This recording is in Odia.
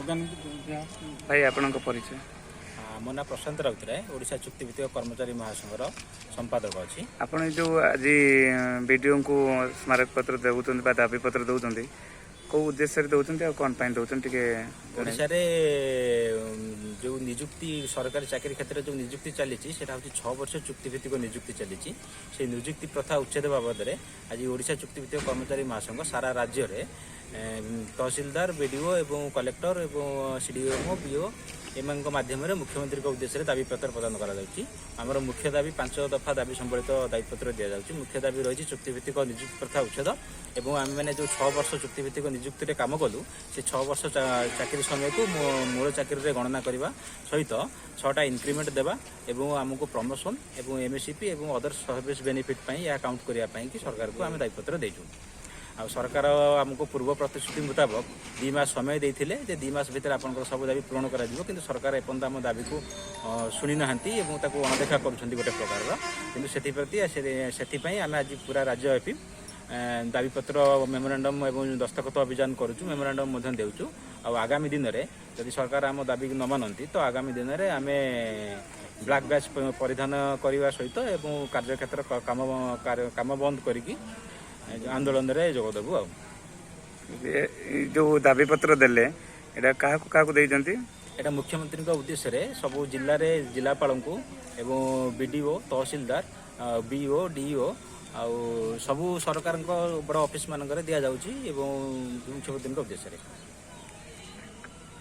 ଅର୍ଗାନିକ ଯାହା। ଭାଇ, ଆପଣଙ୍କ ପରିଚୟ? ମୋ ନାଁ ପ୍ରଶାନ୍ତ ରାଉତରାୟ, ଓଡ଼ିଶା ଚୁକ୍ତିଭିତ୍ତିକ କର୍ମଚାରୀ ମହାସଂଘର ସମ୍ପାଦକ ଅଛି। ଆପଣ ଏ ଯେଉଁ ଆଜି ବିଡ଼ିଓଙ୍କୁ ସ୍ମାରକପତ୍ର ଦେଉଛନ୍ତି ବା ଦାବିପତ୍ର ଦେଉଛନ୍ତି, କେଉଁ ଉଦ୍ଦେଶ୍ୟରେ ଦେଉଛନ୍ତି ଆଉ କ'ଣ ପାଇଁ ଦେଉଛନ୍ତି, ଟିକେ ଜଣାଇବେ। ଓଡ଼ିଶାରେ ଯେଉଁ ନିଯୁକ୍ତି, ସରକାରୀ ଚାକିରି କ୍ଷେତ୍ରରେ ଯେଉଁ ନିଯୁକ୍ତି ଚାଲିଛି, ସେଇଟା ହେଉଛି 6 ବର୍ଷ ଚୁକ୍ତିଭିତ୍ତିକ ନିଯୁକ୍ତି ଚାଲିଛି। ସେଇ ନିଯୁକ୍ତି ପ୍ରଥା ଉଚ୍ଛେଦ ବାବଦରେ ଆଜି ଓଡ଼ିଶା ଚୁକ୍ତିଭିତ୍ତିକ କର୍ମଚାରୀ ମହାସଂଘ ସାରା ରାଜ୍ୟରେ ତହସିଲଦାର, ବିଡ଼ିଓ ଏବଂ କଲେକ୍ଟର ଏବଂ ସିଡିଏମ୍ଓ, ବିଓ ଏମାନଙ୍କ ମାଧ୍ୟମରେ ମୁଖ୍ୟମନ୍ତ୍ରୀଙ୍କ ଉଦ୍ଦେଶ୍ୟରେ ଦାବିପତ୍ର ପ୍ରଦାନ କରାଯାଉଛି। ଆମର ମୁଖ୍ୟ ଦାବି, ପାଞ୍ଚ ଦଫା ଦାବି ସମ୍ବଳିତ ଦାବିପତ୍ର ଦିଆଯାଉଛି। ମୁଖ୍ୟ ଦାବି ରହିଛି ଚୁକ୍ତିଭିତ୍ତିକ ନିଯୁକ୍ତି ପ୍ରଥା ଉଚ୍ଛେଦ ଏବଂ ଆମେମାନେ ଯେଉଁ 6 ବର୍ଷ ଚୁକ୍ତିଭିତ୍ତିକ ନିଯୁକ୍ତିରେ କାମ କଲୁ, ସେ 6 ବର୍ଷ ଚାକିରି ସମୟକୁ ମୂଳ ଚାକିରିରେ ଗଣନା କରିବା ସହିତ ଛଅଟା ଇନକ୍ରିମେଣ୍ଟ ଦେବା ଏବଂ ଆମକୁ ପ୍ରମୋସନ୍ ଏବଂ ଏମ୍ଏସିପି ଏବଂ ଅଦର ସର୍ଭିସ ବେନିଫିଟ୍ ପାଇଁ ଏହା କାଉଣ୍ଟ କରିବା ପାଇଁ କି ସରକାରକୁ ଆମେ ଦାବିପତ୍ର ଦେଇଛୁ। ଆଉ ସରକାର ଆମକୁ ପୂର୍ବ ପ୍ରତିଶ୍ରୁତି ମୁତାବକ 2 ମାସ ସମୟ ଦେଇଥିଲେ ଯେ 2 ମାସ ଭିତରେ ଆପଣଙ୍କର ସବୁ ଦାବି ପୂରଣ କରାଯିବ। କିନ୍ତୁ ସରକାର ଏପର୍ଯ୍ୟନ୍ତ ଆମ ଦାବିକୁ ଶୁଣିନାହାନ୍ତି ଏବଂ ତାକୁ ଅଣଦେଖା କରୁଛନ୍ତି ଗୋଟେ ପ୍ରକାରର। କିନ୍ତୁ ସେଥିପାଇଁ ଆମେ ଆଜି ପୁରା ରାଜ୍ୟବ୍ୟାପୀ ଦାବିପତ୍ର, ମେମୋରାଣ୍ଡମ୍ ଏବଂ ଦସ୍ତଖତ ଅଭିଯାନ କରୁଛୁ, ମେମୋରାଣ୍ଡମ୍ ମଧ୍ୟ ଦେଉଛୁ। ଆଉ ଆଗାମୀ ଦିନରେ ଯଦି ସରକାର ଆମ ଦାବିକୁ ନ ମାନନ୍ତି, ତ ଆଗାମୀ ଦିନରେ ଆମେ ବ୍ଲାକ୍ ବ୍ୟାଚ୍ ପରିଧାନ କରିବା ସହିତ ଏବଂ କାର୍ଯ୍ୟକ୍ଷେତ୍ର କାମ ବନ୍ଦ କରିକି ଆନ୍ଦୋଳନରେ ଯୋଗ ଦେବୁ। ଆଉ ଏଇ ଯେଉଁ ଦାବିପତ୍ର ଦେଲେ, ଏଇଟା କାହାକୁ କାହାକୁ ଦେଇଛନ୍ତି? ଏଇଟା ମୁଖ୍ୟମନ୍ତ୍ରୀଙ୍କ ଉଦ୍ଦେଶ୍ୟରେ ସବୁ ଜିଲ୍ଲାରେ ଜିଲ୍ଲାପାଳଙ୍କୁ ଏବଂ ବିଡ଼ିଓ, ତହସିଲଦାର, ବିଓ, ଡିଇଓ ଆଉ ସବୁ ସରକାରଙ୍କ ବଡ଼ ଅଫିସ ମାନଙ୍କରେ ଦିଆଯାଉଛି ଏବଂ ମୁଖ୍ୟମନ୍ତ୍ରୀଙ୍କ ଉଦ୍ଦେଶ୍ୟରେ।